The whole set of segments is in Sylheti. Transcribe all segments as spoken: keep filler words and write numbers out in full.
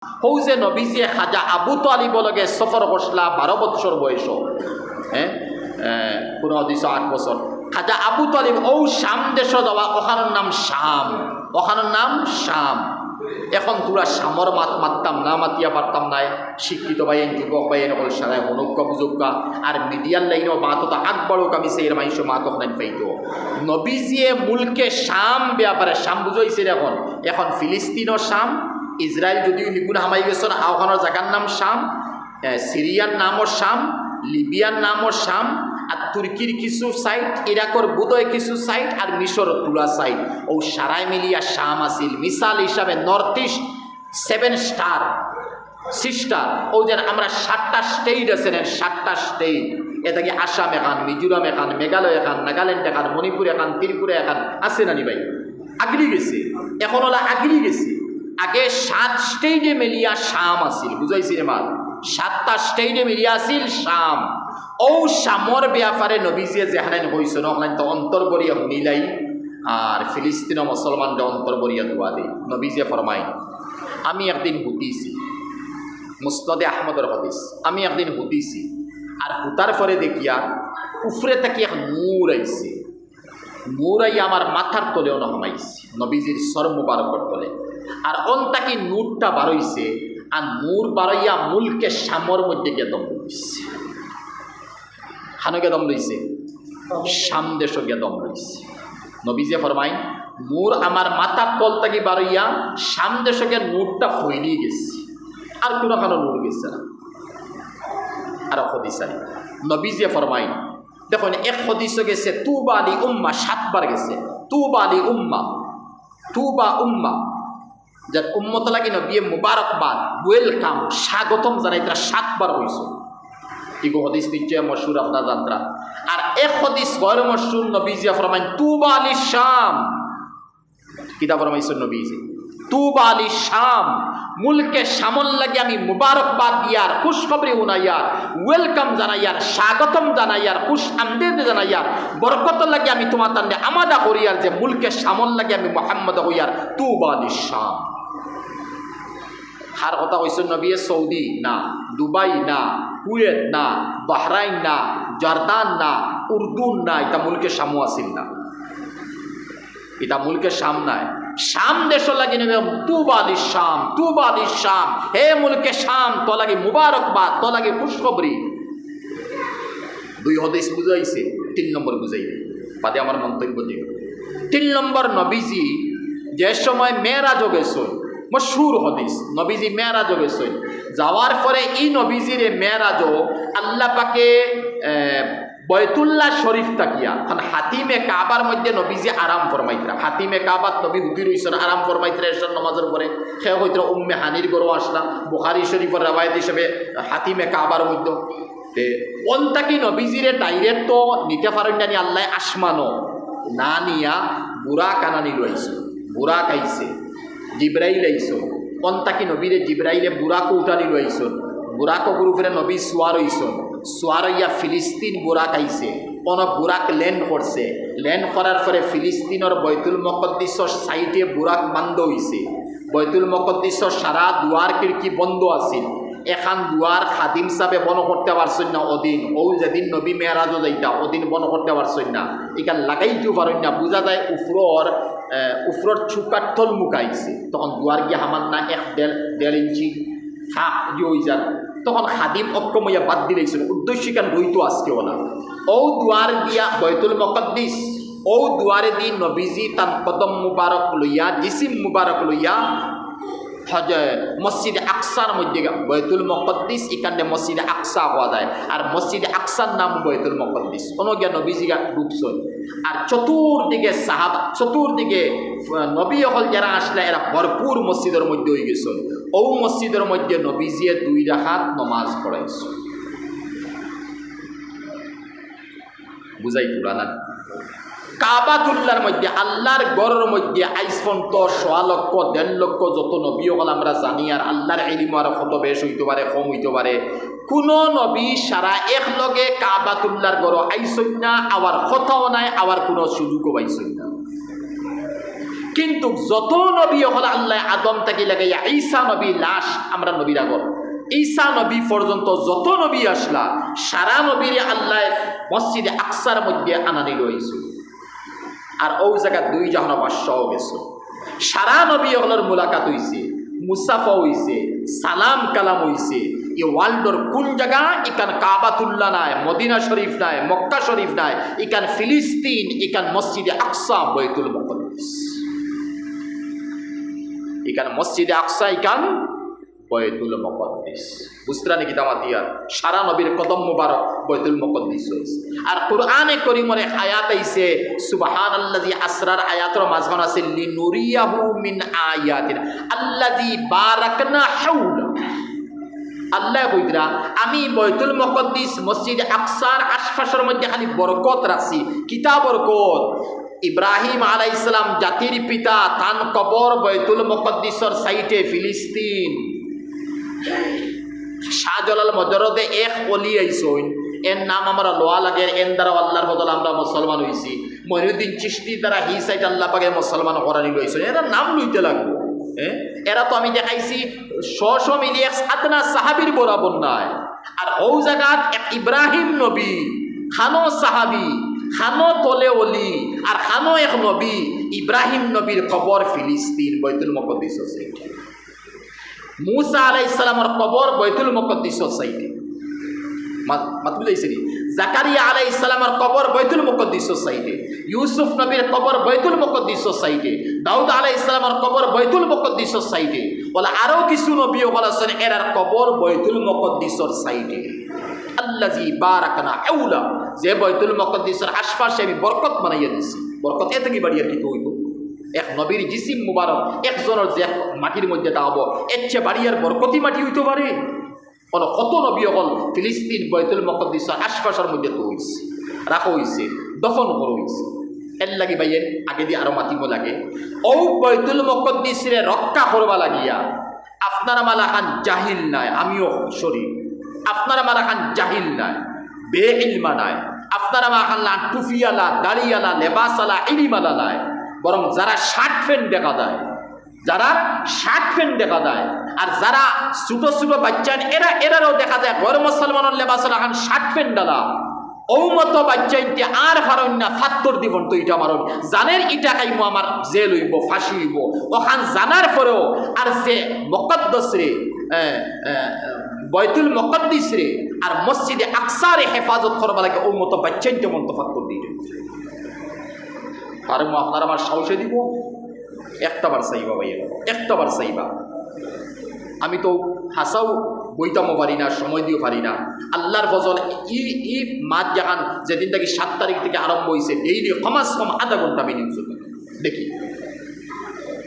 হউ যে নবীজিয়ে খাজা আবু তালিবর লগে সফর করছিলা বারো বৎসর বয়সো, হ্যাঁ, এ, কুনু হাদিসো আট বছর। খাজা আবু তালিব অউ শাম দেশো যাওয়া, অখানর নাম শাম, অখানর নাম শাম। এখন থুড়া শামর মাত মাততাম না, মাতিয়া পারতাম নায়। শিক্ষিত ভাইয়াইন, যুবক ভাইয়াইন অকল সারায় হুনউক্কা বুঝউক্কা। আর মিডিয়ার লাইনো মাত অতা আগবাড়উক, আমি চাইয়ার মানষে মাত অখান পাইতো। নবীজিয়ে মুলকে শাম ব্যাপারে, শাম বুঝাইছে এখন, এখন ফিলিস্তিনর শাম, ইসরায়েল যুদিও হিগুন হামাই গেছইন, অখানর জাগার নাম শাম, এ, সিরিয়ার নামও শাম, লিবিয়ার নামও শাম, আর তুর্কির কিছু সাইট, ইরাকর বুধয় কিছু সাইট, আর মিশরর থুড়া সাইট, অউ সারায় মিলিয়া শাম আছিল। মিসাল হিসাবে north east seven star, sister, অউ যে আমরা সাতটা স্টেট আছে না, সাতটা স্টেট, এ থাকি আসাম এখান, মিজোরাম এখান, মেঘালয় এখান, নাগাল্যান্ড এখান, মণিপুর এখান, ত্রিপুরা এখান, আছে না নি ভাই? আগলি গেছে, এখন অলা আগলি গেছে। আগে সাত স্টেটে মিলিয়া শাম আছিল, বুঝাইছি রে মা? সাতটা স্টেটে মিলিয়া আছিল শাম। অউ শামর ব্যাপারে নবীজিয়ে যেখানাইন কইছইন, অখানাইন তো অন্তর ভরিয়া হুনিলাই, আর ফিলিস্তিনর মুসলমানরে অন্তর ভরিয়া দোয়া দেই। নবীজিয়ে ফরমাইন, আমি একদিন হুতিছি, মুসনাদে আহমদর হাদিস, আমি একদিন হুতিছি, আর হুতার পরে দেখিয়া উপরে থাকি এক নূর আইছে, নূর আইয়া আমার মাথার তলে অনো হামাইছে, নবীজির সর মুবারকর তলে। আর অন থাকি নূরটা বারইছে, আর নূর বারইয়া মুলকে শামর মধ্যে গিয়া দম লইছে। খানো গিয়া দম লইছে? শাম দেশো গিয়া দম লইছে। নবীজিয়ে ফরমাইন, নূর আমার মাথার তল থাকি বারইয়া শাম দেশো গিয়া নূরটা ফইলি গেছে, আর কুনু খানো নূর গেছে না। আর হাদিস আইন, নবীজিয়ে ফরমাইন, দেখইন, এক হাদিসো গেছে, তুবা লি উম্মা, সাতবার গেছে, তুবা লি উম্মা, তুবা উম্মা, যার উম্মত লাগি নবীয়ে মুবারকবাদ, ওয়েলকাম, স্বাগতম জানাইতরা সাতবার কইছইন। ইগু হাদিস নিশ্চয় মশহুর, আপনারা জানতরা। আর এক হাদিস গয়র মশহুর, নবীজিয়ে ফরমাইন, তুবা লি শাম। কিতা ফরমাইছইন নবীজি? তুবা লি শাম, মুলকে শামর লাগি আমি মুবারকবাদ দিয়ার, খুশখবরি হুনাইয়ার, ওয়েলকাম জানাইয়ার, স্বাগতম জানাইয়ার, খুশ আমদেদ জানাইয়ার, বরকতর লাগি আমি তুমাতানরে আমাদা করিয়ার, যে মুলকে শামর লাগি আমি মুহাম্মদ কইয়ার, তুবা লি শাম। কার কথা কইছইন নবীয়ে? সৌদি না, দুবাই না, কুয়েত না, বাহরাইন না, জর্দান না, উর্দুন না, ইতা মুলকে শামও আছিল না। ইতা মুলকে শাম নায়। শাম দেশর লাগি নবী, তুবা লি শাম, তুবা লি শাম, হে মুলকে শাম, তোর লাগি মুবারকবাদ, তোর লাগি খুশখবরি। দুই হাদিস বুঝাইছে, তিন নম্বর বুঝাইবে, বাদে আমার মন্তব্য দিও। তিন নম্বর, নবীজি যে সময় মেরাজো গেছইন, মশহুর হাদিস, নবীজি মেরাজো গেছইন, যাওয়ার পরে ই নবীজিরে মেরাজো আল্লাহ পাকে, এ, বয়তুল্লাহ শরীফ থাকিয়া, কারণ হাতিমে কাবার মধ্যে নবীজি আরাম ফরমাইতরা, হাতিমে কাবাত নবী হুতি রইছইন, আরাম ফরমাইতরা এশার নামাজর পরে। কেউ কইতরা উম্মে হানির ঘরো আছলা, বুখারী শরীফর রেওয়ায়েত হিসাবে হাতিমে কাবার মধ্যে। তে অন থাকি নবীজিরে direct তো নিতা পারইন না নি আল্লায় আসমানো, না নিয়া বুরাক আনানি লইছে, বুরাক আইছে, জিব্রাইল আইছইন। অন থাকি নবীরে জিব্রাইলে বুরাকো উঠানি লইছইন, বুরাকর উপরে নবী সুয়ার অইছইন, সুয়ার অইয়া ফিলিস্তিন বুরাক আইছে, অনো বুরাক land করছে, land করার পরে ফিলিস্তিনর বয়তুল মুকাদ্দিসর সাইডে বুরাক বন্ধ অইছে, বয়তুল মুকাদ্দিসর সারা দুয়ার খিড়কি বন্ধ আছিল। এখান দুয়ার খাদিম সাবে বন্ধ করতা পারছইন না অদিন। অউ যেদিন নবী মেরাজো যাইতা, অদিন বন্ধ করতা পারছইন না। ইখান লাগাইতেও পারইন না। বুঝা যায় উপরর, এ, উপরর চুকার তলমুখ আইছে। তখন দুয়ার গিয়া হামান না এক দেড়, দেড় ইঞ্চি ফাঁক ইয়ে অইযার। তখন খাদিম অক্ষম অইয়া বাদ দিলাইছইন। উদ্দেশ্য ইখান রইতো আজকে অলা। অউ দুয়ার গিয়া বয়তুল মুকাদ্দিস, অউ দুয়ারেদি নবীজি তান কদম মুবারক লইয়া, জিসিম মুবারক লইয়া হজ-, মসজিদ আকসার মধ্যে গা-, বয়তুল মুকাদ্দিস, ইখানরে মসজিদ আকসা কওয়া যায়, আর মসজিদ আকসার নাম বয়তুল মুকাদ্দিস। অনো গিয়া নবীজি গা ঢুকছইন। আর চতুর্দিকে সাহাবা, চতুর্দিকে, আহ, নবী অকল যেরা আছলা, এরা ভরপুর মসজিদর মধ্যে অইগেছইন। অউ মসজিদর মধ্যে নবীজিয়ে দুই রাকাত নমাজ পড়াইছইন। বুঝাইতরা না? কাবাতুল্লাহর মধ্যে, আল্লাহর ঘরর মধ্যে আইজ পর্যন্ত সোয়া লক্ষ, দেড় লক্ষ যত নবী অকল আমরা জানি, আর আল্লাহর ইলিম আরো কত বেশ অইতো পারে, কম অইতো পারে, কুনু নবী সারা একলগে কাবাতুল্লাহর ঘরো আইছইন না, আওয়ার কথাও নাই, আওয়ার কুনু সুযোগও পাইছইন না। কিন্তু যত নবী অকল আল্লায় আদম থাকি লাগাইয়া ঈসা নবী লাশ আমরার নবীর আগর, ঈসা নবী পর্যন্ত যত নবী আসলা, সারা নবীরে আল্লায় মসজিদে আকসার মধ্যে আনানি লইছইন। আর অউ জাগাত দুই জাহানর বাদশাও গেছইন। সারা নবী অকলর মুলাকাত অইছে, মুসাফা অইছে, সালাম কালাম অইছে। ই ওয়ার্ল্ডর কুন জাগা? ইখান কাবাতুল্লাহ নায়, মদিনা শরীফ নায়, মক্কা শরীফ নায়, ইখান ফিলিস্তিন, ইখান মসজিদে আকসা, বাইতুল মুকাদ্দাস। ইখান মসজিদে আকসা, ইখান বাইতুল মুকাদ্দাস। বুঝতরা নি কিতা মাতিয়ার? সারা নবীর কদম মুবারক বাইতুল মুকাদ্দাস অইছে। আর কুরআনে করিমর এক আয়াত আইছে, সুবহানাল্লাযী আসরার আয়াতর মাঝখান আছে, "লিনুরিয়াহু মিন আয়াতিনা আল্লাযী বারাকনা হাওলা।" আল্লায় কইতরা, "আমি বাইতুল মুকাদ্দাস, মসজিদ আকসার আশপাশর মধ্যে খালি বরকত রাখছি।" কিতা বরকত? ইব্রাহিম আলাইহিস সালাম, জাতির পিতা, তান কবর বাইতুল মুকাদ্দাসর সাইডে ফিলিস্তিন। শাহজালাল মজরদে এক অলি আইছইন, এর নাম আমরা লওয়া লাগে, এর দ্বারা আল্লাহর ফজল আমরা মুসলমান অইছি। মঈনুদ্দিন চিশতি দ্বারা হি সাইড আল্লাহ পাকে মুসলমান করানি লইছইন, এরা নাম লইতে লাগবো। হ্যাঁ, এরা তো আমি দেখাইছি, শ শ মিলি এক সাদনা সাহাবীর বরাবর নায়। আর হউ জাগাত এক ইব্রাহিম নবী, খানো সাহাবী, খানো তলে অলি, আর খানো এক নবী, ইব্রাহিম নবীর কবর ফিলিস্তিন, বাইতুল মুকাদ্দাসর সাইডে। মুসা আলাইহিস সালামর কবর বাইতুল মুকাদ্দাসর সাইডে। মা-, মাত বুঝাইছি নি? জাকারিয়া আলাইহিস সালামর কবর বাইতুল মুকাদ্দাসর সাইডে। ইউসুফ নবীর কবর বাইতুল মুকাদ্দাসর সাইডে। দাউদ আলাইহিস সালামর কবর বাইতুল মুকাদ্দাসর সাইডে। অলা আরো কিছু নবী অকল আছইন, এরার কবর বাইতুল মুকাদ্দাসর সাইডে। আল্লাযী বারাকনা হাওলা, যে বাইতুল মুকাদ্দাসর আশপাশে আমি বরকত বানাইয়া দিছি। বরকত এ থাকি বাড়িয়ার কিতা অইবো? এক নবীর জিসিম মুবারক একজনর যে এক মাটির মধ্যে থাকবো, এর চেয়ে বাড়িয়ার বরকতি মাটি অইতো পারে? অনো কত নবী অকল ফিলিস্তিন, বাইতুল মুকাদ্দাসর আশপাশর মধ্যে তো অইছে, রাখা অইছে, দফন করা অইছে। এর লাগি ভাইয়াইন, আগেদি আরো মাতিমু লাগে, অউ বাইতুল মুকাদ্দাসরে রক্ষা করবা লাগিয়া আপনার আমার লাখান জাহিল নায়, আমিও শরীফ, আপনার আমার লাখান জাহিল নায়, বেইলমা নায়, আপনার আমার লাখান টুপিআলা, দাড়িআলা, লেবাসআলা, ইলিমআলা নায়, বরং যারা শার্ট প্যান্ট দেখা যায়, যারা শার্ট প্যান্ট দেখা যায়, আর যারা ছোট ছোট বাইচ্চাইন, এরা, এরারও দেখা যায় গয়র মুসলমানর লেবাসআলা, লাখান শার্ট প্যান্টআলা, অউ মতো বাইচ্চাইন্তে আর পারইন না, ফাত্তর দি বন্ত ইটা মারইন, জানের ইটা খাইমু, আমার জেল অইবো, ফাঁসি অইবো। অখান জানার পরেও আর যে মুকাদ্দাসরে, এ, এ, বাইতুল মুকাদ্দাসরে আর মসজিদে আকসারে হেফাজত করবার লাগি অউ মতো বাইচ্চাইন্তে বন্ত ফাত্তর দি। আর মু আপনার আমার সাহসে দিবো, একটা বার চাইবা ভাই, একটা বার চাইবা। আমি তো হাছাউ বইতামও পারি না, সময় দিও পারি না। আল্লাহর ফজল, ই, ই মাত যেখান যেদিন থাকি সাত তারিখ থাকি আরম্ভ অইছে, ডেইলি কমাস কম আধা ঘন্টা আমি নিউজ দেখি।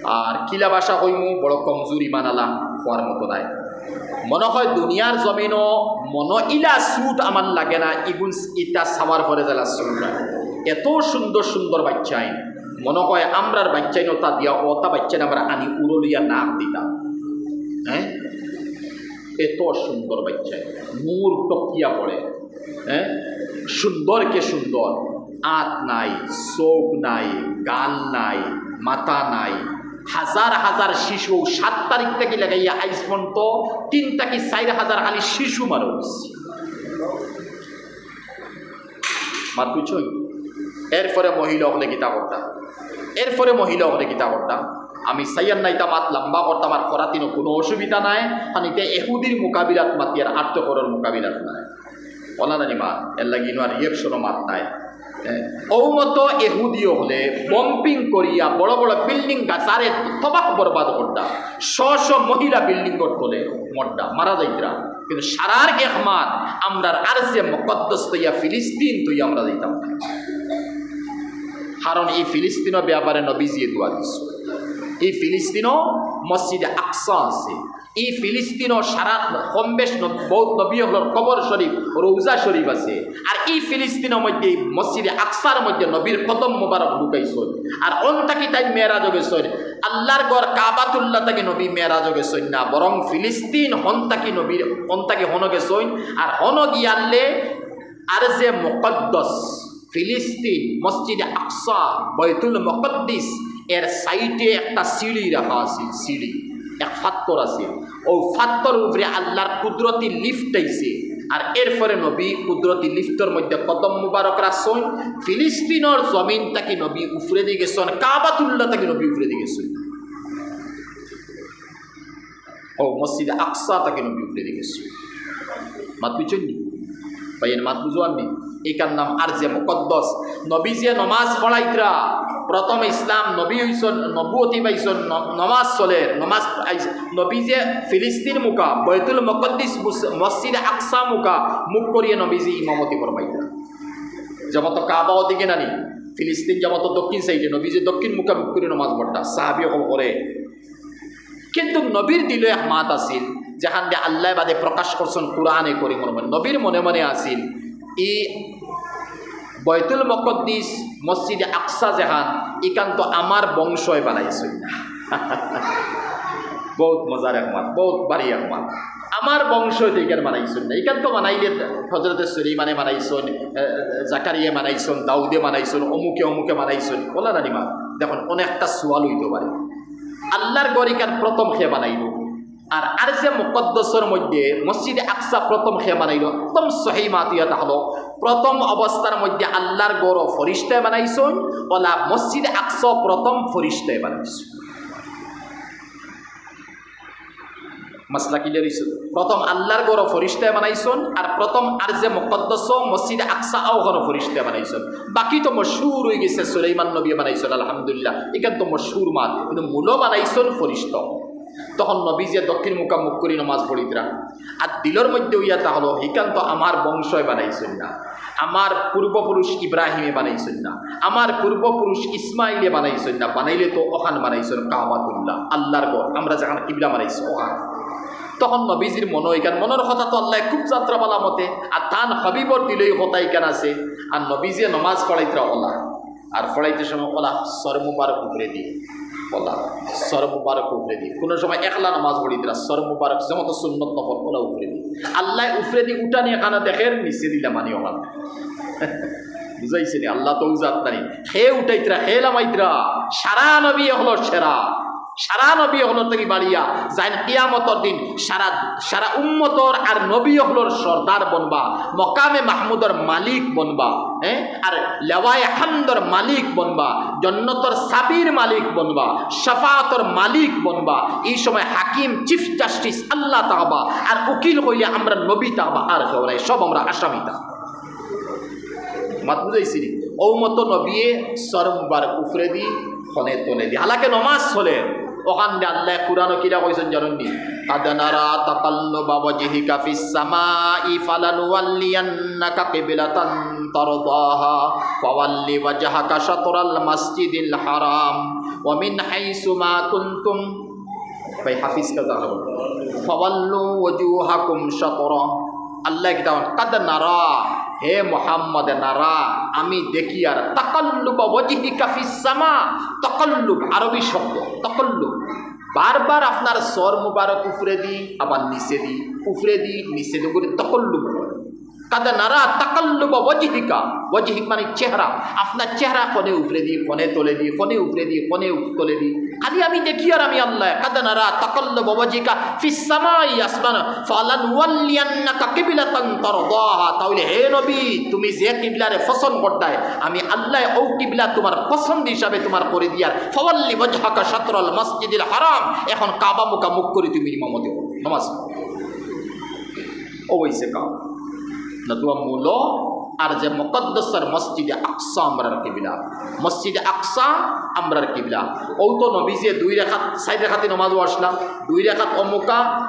আর কিলা ভাষা কইমু, বড় কমজুর ইমানআলা, কওয়ার মতো নায়। মনো কয় দুনিয়ার জমিনো মনো ইলা সুট আমার লাগে না, ইগুন ইতা চাওয়ার পরে যেলা সুট। এত সুন্দর সুন্দর বাইচ্চাইন, মনো কয় আমরার বাইচ্চাইন অতা দিয়া, অতা বাইচ্চাইন আমরা আনি উড়ো লইয়া নাক দিতাম। হ্যাঁ, এত সুন্দর বাইচ্চাইন, নূর টপকিয়া পড়ে। হ্যাঁ, সুন্দর কে সুন্দর, আত নাই, চউখ নাই, গাল নাই, মাথা নাই। হাজার হাজার শিশু, সাত তারিখ থাকি লাগাইয়া আইজ পর্যন্ত তিন থাকি চাইর হাজার খালি শিশু মারা অইছে। মাত বুঝছইন? এরপরে মহিলা অকলে কিতা করতা, এরপরে মহিলা অকলে কিতা করতা। আমি চাইয়ার না ইতা মাত লম্বা করতাম, আর করাত ইনো কুনু অসুবিধা নাই। খান ইতা এহুদির মোকাবিলাত মাতিয়ার, আর তো করর মোকাবিলাত নাই। অলা নানি মাত, এর লাগি ইনো আর রিয়াকশনও মাত নাই। হ্যাঁ, অউ মতো এহুদি অকলে বম্বিং করিয়া বড় বড় বিল্ডিং গাছারে তবাহ বরবাদ করতা, শ শ মহিলা বিল্ডিংর তলে মরতা, মারা যাইতরা। কিন্তু সারার এক মাত, আমরার আরজে মুকাদ্দাস থইয়া ফিলিস্তিন থইয়া আমরা যাইতাম না। কারণ ই ফিলিস্তিনর ব্যাপারে নবীজিয়ে দোয়া দিছইন। ই ফিলিস্তিনো মসজিদে আকসা আছে। ই ফিলিস্তিনো সারা কম বেশ ন-, বউত নবী অকলর কবর শরীফ, রওজা শরীফ আছে। আর ই ফিলিস্তিনর মধ্যে, মসজিদে আকসার মধ্যে নবীর কদম মোবারক ঢুকাইছইন। আর অন থাকি তাইন মেরাজো গেছইন। আল্লাহর ঘর কাবাতুল্লাহ থাকি নবী মেরাজো গেছইন না, বরং ফিলিস্তিন হন থাকি নবীর, হন থাকি হনো গেছইন। আর হনো গিয়ালে আরজে মুকাদ্দাস, ফিলিস্তিন, মসজিদে আকসা, বাইতুল মুকাদ্দিস, এর সাইডে একটা সিঁড়ি রাখা আছিল, সিঁড়ি, এক ফাত্তর আছিল। অউ ফাত্তর উপরে আল্লাহর কুদরতি লিফট আইছে, আর এরপরে নবী কুদরতি লিফটর মধ্যে কদম মুবারক রাখছইন। ফিলিস্তিনর জমিন থাকি নবী উপরেদি গেছইন, কাবাতুল্লাহ থাকি নবী উপরেদি গেছইন। অউ মসজিদে আকসা থাকি নবী উপরেদি গেছইন। মাত বুঝছইন নি? ভাইয়ের মাত বুঝোয়ার নি? ইকার নাম আরজে মুকদ্দস। নবী যে নমাজ পড়াইতরা, প্রথম ইসলাম নবী অইছইন, নবুয়তি পাইছইন, ন-, নমাজ চলের, নমাজ আইছে। নবী যে ফিলিস্তিন মুখা, বয়তুল মুকদ্দিস মুস-, মসজিদে আকসা মুখা মুখ করিয়া নবী যে ইমামতি ফরমাইতরা। যেমত কাবা ওদিকে নানি, ফিলিস্তিন যেমত দক্ষিণ সাইডে, নবী যে দক্ষিণ মুখা মুখ করি নমাজ পড়তা, সাহাবী অকল করে। কিন্তু নবীর দিলো এক মাত আছিল, যেখান দিয়া আল্লায় বাদে প্রকাশ করছইন কুরআনে করিমর মধ্যে। নবীর মনে মনে আছিল, ই বয়তুল মুকদ্দিস, মসজিদে আকসা যেখান, ইখান তো আমার বংশয় বানাইছইন না। বহুত মজার এক মাত, বহুত ভারী এক মাত। আমার বংশয় তো ইখান বানাইছইন না, ইখান তো বানাইলে হজরতে সুলাইমানে বানাইছইন, এ, এ, জাকারিয়া বানাইছইন, দাউদে বানাইছইন, অমুকে অমুকে বানাইছইন, অলা নানি মাত। দেখইন, অনেকটা সুয়াল অইতো পারে। আল্লাহর ঘর ইখান প্রথম কে বানাইলো? আর আরজে মুকদ্দসর মধ্যে মসজিদে আকসা প্রথম কে বানাইলো? একদম সহি মাত ইয়া তাইলে, প্রথম অবস্থার মধ্যে আল্লাহর ঘর ফিরিস্তায় বানাইছইন, অলা মসজিদে আকসা প্রথম ফিরিস্তায় বানাইছইন। মাসলা clear অইছে? প্রথম আল্লাহর ঘর ফিরিস্তায় বানাইছইন, আর প্রথম আরজে মুকদ্দস মসজিদে আকসা অউ অখানো ফিরিস্তায় বানাইছইন। বাকি তো মশহুর অইগেছে, সুলাইমান নবীয়ে বানাইছইন, আলহামদুলিল্লাহ, ইখান তো মশহুর মাত, কিন্তু মূলো বানাইছইন ফিরিস্তা। তখন নবী যে দক্ষিণ মুখা মুখ করি নমাজ পড়িতরা, আর দিলর মধ্যে ইয়া তাইলে, ইখান তো আমার বংশয় বানাইছইন না, আমার পূর্বপুরুষ ইব্রাহিমে বানাইছইন না, আমার পূর্বপুরুষ ইসমাইলে বানাইছইন না, বানাইলে তো অখান বানাইছইন কাবাতুল্লাহ, আল্লাহর ঘর, আমরা যেখান কিবলা বানাইছি অখান। তখন নবীজির মনো ইখান, মনর কথা তো আল্লায় খুব জানতরা ভালা মতে, আর তান হাবিবর দিলো ই কথা ইখান আছে, আর নবীজিয়ে নমাজ পড়াইতরা অলা, আর পড়াইতে সময় অলা সর মুবারক উপরেদি, অলা সর মুবারক উপরেদি। কুনু সময় একলা নমাজ পড়িতরা, সর মুবারক যেমত সুন্নত নফল অলা উপরেদি। আল্লায় উপরেদি উঠানি এখানো দেখের, নিচেদি লামানি অখানো। বুঝাইছে নি? আল্লাহ তো উজাত নানি। কে উঠাইতরা, কে লামাইতরা, সারা নবী অকলর সেরা, সারা নবী অকলর থাকি বাড়িয়া যাইন কিয়ামতর দিন সারা, সারা উম্মতর আর নবী অকলর সর্দার বনবা, মকামে মাহমুদর মালিক বনবা, হ্যাঁ, আর লেওয়ায়ে হামদর মালিক বনবা, জন্নতর চাবির মালিক বনবা, শাফাআতর মালিক বনবা। ই সময় হাকিম, চিফ জাস্টিস আল্লাহ থাকবা, আর উকিল কইলে আমরার নবী থাকবা, আর কেউ নাই, সব আমরা আসামি থাকবা। মাত বুঝাইছি নি? অউ মতো নবিয়ে সর মুবারক উপরেদি, খনে তলেদি। হালাকে নমাজ চলের। অখান দে আল্লায় কুরআনো কিলা কইছইন জানইন নি? "কাদ নারা তাকাল্লুবা ওয়াজহিকা ফিস সামাই ফালানুওয়াল্লিয়ান্নাকা কিবলাতান তারদাহা ফাওয়াল্লি ওয়াজহাকা শাতরাল মাসজিদিল হারাম ওয়া মিন হাইসু মা কুনতুম।" ভাই হাফিজ কাদা হলো। "ফাওয়াল্লু ওয়াজুহাকুম শাতরা।" আল্লায় কিতা কইন? "কাদ নারা, হে মুহাম্মদ, নারা, আমি দেখিয়ার, তাকাল্লুবা ওয়াজহিকা ফিস সামা।" তাকাল্লুব আরবি শব্দ, তাকাল্লুব। বারবার আপনার সর মুবারক উপরেদি, আবার নিচেদি, উপরেদি, নিচেদি করি তাকাল্লুব করে। "কাদ নারা তাকাল্লুবা ওয়াজহিকা।" ওয়াজহিক মানে চেহারা। আপনার চেহারা খনে উপরেদি, খনে তলেদি, খনে উপরেদি, খনে উপ-, তলেদি। খালি আমি দেখিয়ার আমি আল্লায়। "কাদ নারা তাকাল্লুবা ওয়াজহিকা ফিস সামাই", আসমান। "ফালানুওয়াল্লিয়ান্নাকা কিবলাতান তারদাহা।" তাইলে হে নবী, তুমি যে কিবলারে পছন্দ করতায়, আমি আল্লায় অউ কিবলা তুমার পছন্দ হিসাবে তুমার করি দিয়ার। "ফাওয়াল্লি ওয়াজহাকা শাতরাল মাসজিদিল হারাম।" এখন কাবা মুখা মুখ করি তুমি ইমামতি করো, নমাজ পড়ো। অউ অইছে কাবা। নতুবা মূল আর যে মুকদ্দসর মসজিদে আকসা আমরার কিবলা, মসজিদে আকসা আমরার কিবলা। অউ তো নবীজিয়ে দুই রাকাত, চাইর রাকাতি নমাজও আসলা, দুই রাকাত অমুকা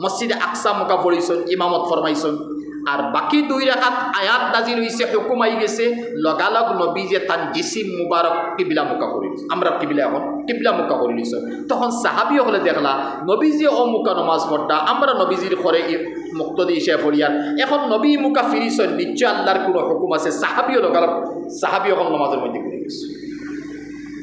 মসজিদে আকসা মুখা পড়িছইন, ইমামত ফরমাইছইন। আর বাকি দুই রাকাত আয়াত নাজিল অইছে, হুকুম আইগেছে, লগালগ নবীজিয়ে তান জিসিম মুবারক কিবলা মুখা করিলিছইন। আমরার কিবলা এখন কিবলা মুখা করিলিছইন। তখন সাহাবী অকলে দেখলা, নবীজিয়ে অউ মুখা নমাজ পড়তা, আমরা নবীজির খরে ই মুক্তদি হিসাবে পড়িয়ার। এখন নবী মুখা ফিরিছইন, নিশ্চয় আল্লার কুনু হুকুম আছে। সাহাবীও লগালগ, সাহাবী অকল নমাজর মধ্যে ঘুরি গেছে।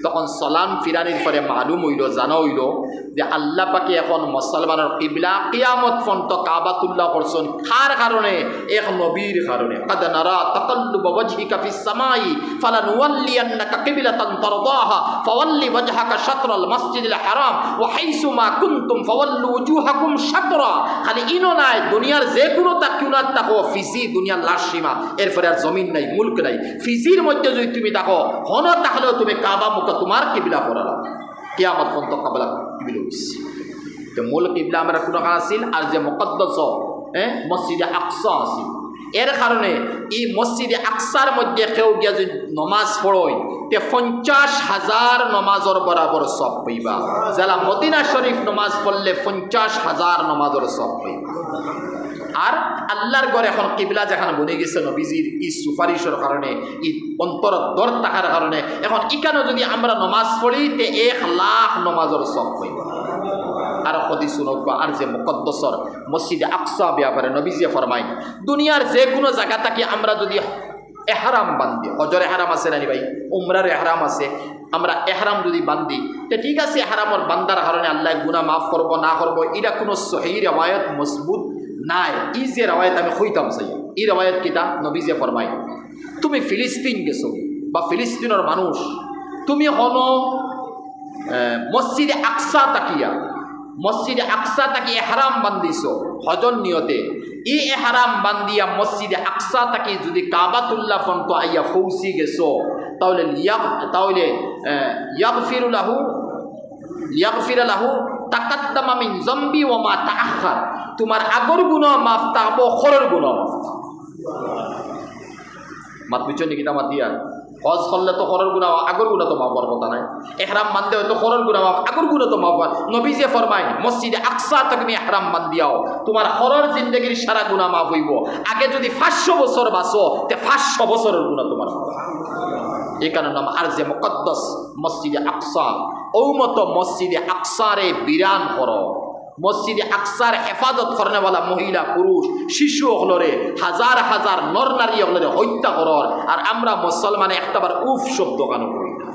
তখন সালাম ফিরানির পরে মালুম অইলো, জানা অইলো, যে আল্লাহ পাকে এখন মুসলমানর কিবলা কিয়ামত পর্যন্ত কাবাতুল্লাহ করছইন। কার কারণে? এক নবীর কারণে। قد نرى تقلب وجهك في السماء فلنولينك قبلة ترضاها فول وجهك شطر المسجد الحرام وحيث ما كنتم فولوا وجوهكم شطره। খালি ইনো নায়, দুনিয়ার যে কোনো তা-, কোনাত থাকো, ফিজি দুনিয়ার লাশ সীমা, এরপরে আর জমিন নাই, মুলক নাই। ফিজির মধ্যে যদি তুমি থাকো, হনো তাহলেও তুমি কাবা মুখ তোমার কিবলা করা লাগবো। কিয়ামত পর্যন্ত কাবলা কিবলা অইছে। তো মূল কিবলা আমরার কুনখান আছিল? আরজে মুকাদ্দাস, হ্যাঁ, মসজিদে আকসা আছিল। এর কারণে এই মসজিদে আকসার মধ্যে কেউ গিয়া যদি নমাজ পড়ইন, তে পঞ্চাশ হাজার নমাজর বরাবর সওয়াব পাইবা। যেলা মদিনা শরীফ নমাজ পড়লে পঞ্চাশ হাজার নমাজর সওয়াব পাইবা। আর আল্লাহর ঘর এখন কিবলা যেখান বনি গেছে নবীজির ই সুপারিশর কারণে, ই অন্তরর দর থাকার কারণে, এখন ইখানো যদি আমরা নমাজ পড়ি, তে এক লাখ নমাজর সওয়াব পাইবা। আর হাদিস হুনউক্কা, আরজে মুকাদ্দাসর মসজিদে আকসা ব্যাপারে নবীজিয়ে ফরমাইন, দুনিয়ার যে কোনো জাগা থাকি আমরা যদি এহরাম বান্ধি, হজর এহরাম আছে না নি ভাই, উমরার এহরাম আছে, আমরা এহরাম যদি বান্ধি, তে ঠিক আছে, এহরামর বান্ধার কারণে আল্লায় গুনা মাফ করবো না করবো, ইটা কোনো সহি রেওয়ায়ত মজবুত নাই। ই যে রেওয়ায়ত আমি কইতাম চাই, ই রেওয়ায়ত কিতা? নবীজিয়ে ফরমাইন, তুমি ফিলিস্তিন গেছো বা ফিলিস্তিনর মানুষ, তুমি হনো, আহ, মসজিদে আকসা থাকিয়া, মসজিদে আকসা থাকি এহরাম বান্ধিছো হজর নিয়তে, ই এহরাম বান্ধিয়া মসজিদে আকসা থাকি যদি কাবাতুল্লাহ পর্যন্ত আইয়া পৌঁছি গেছো, তাহলে লিয়া-, তাহলে, আহ, ইয়াগফিরু লাহু, লিয়াগফিরা লাহু তাকাদ্দামা মিন যামবি ওয়া মা তাআখার, তোমার আগর গুনা মাফ থাকবো, হরর গুনা মাফ থাকবো। মাত বুঝছো নি কিতা মাতিয়ার? হজ করলে তো হরর গুনা, আগর গুনা তো মাফ অওয়ার কথা নায়। এহরাম বান্ধে হয়তো হরর গুনা মাফ, আগর গুনা তো মাফ অওয়ার। নবীজিয়ে ফরমাইন, মসজিদে আকসা থাকি তুমি এহরাম বান্ধিয়াও, তোমার হরর জিন্দেগির সারা গুনা মাফ অইবো। আগে যদি পাঁচশো বছর বাঁচো, তে পাঁচশো বছরর গুনা তোমার মাফ। ইখানর নাম আরজে মুকাদ্দাস, মসজিদে আকসা। অউ মতো মসজিদে আকসারে বিরান করো। মসজিদে আকসার হেফাজত করনেওয়ালা মহিলা, পুরুষ, শিশু অকলরে, হাজার হাজার নর নারী অকলরে হত্যা করর, আর আমরা মুসলমানে একটাবার উফ শব্দ খানো কই না।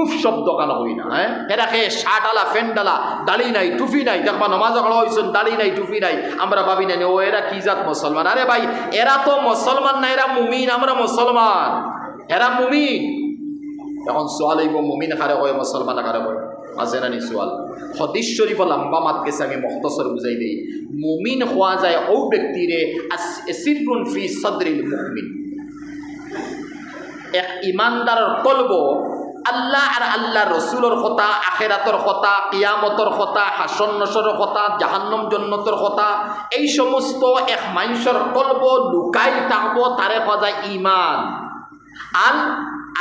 উফ শব্দ খানো কই না, হ্যাঁ? এরা কে শার্ট আলা, প্যান্ট আলা, দাড়ি নাই, টুপি নাই, দেখবা নমাজ খাড়া অইছইন, দাড়ি নাই, টুপি নাই, আমরা ভাবি না নি, ও এরা কি জাত মুসলমান? আরে ভাই, এরা তো মুসলমান না, এরা মুমিন, আমরা মুসলমান, এরা মুমিন। এখন সওয়াল অইবো, মুমিন কারে কয়, মুসলমান কারে কয়? আছে না নি সওয়াল? হাদিস শরীফো লম্বা মাত গেছে, আমি মুখতসর বুঝাই দেই। মুমিন কওয়া যায় অউ ব্যক্তিরে আস-, সিররুন ফি সদরিল মুমিন। এক ইমানদারর কলবো আল্লাহ আর আল্লাহর রসুলর কথা, আখেরাতর কথা, কিয়ামতর কথা, হাশর নশরর কথা, জাহান্নাম জন্নতর কথা, এই সমস্ত এক মানষর কলবো লুকাইল থাকবো, তারে কওয়া যায় ইমান। আল,